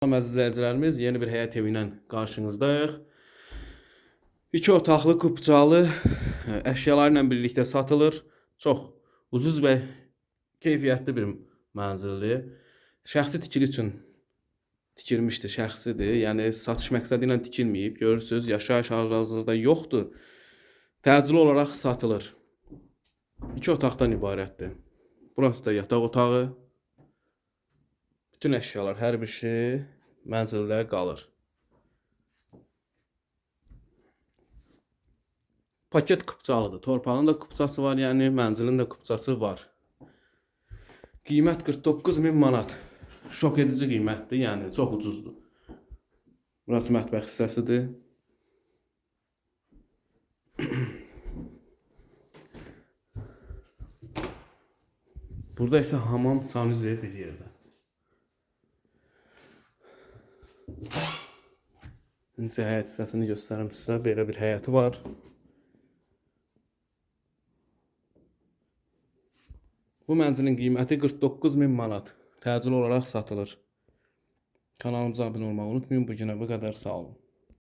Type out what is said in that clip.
Salam əziz izləyicilərimiz, yeni bir həyət evi ilə qarşınızdayıq. İki otaqlı, kupçalı əşyaları ilə birlikdə satılır. Çox ucuz və keyfiyyətli bir mənzildir. Şəxsi tikili üçün tikilmişdir, şəxsidir. Yəni satış məqsədi ilə tikilməyib. Görürsüz, yaşayış hazırda yoxdur. Təcili olaraq satılır. İki otaqdan ibarətdir. Burası da yataq otağı. Bütün əşyalar, hər bir şey mənzildə qalır. Paket kupçalıdır. Torpağın da kupçası var, yəni mənzilin də kupçası var. Qiymət 49 min manat. Şok edici qiymətdir, yəni çox ucuzdur. Burası mətbəx hissəsidir. Burada isə hamam, sanuzel bir yerdə. İndi həyət hissəsini göstərim sizə. Belə bir həyəti var. Bu mənzilin qiyməti 49 min manat. Təcili olaraq satılır. Kanalımıza abunə olmağı unutmayın. Bu günə bu qədər. Sağ olun.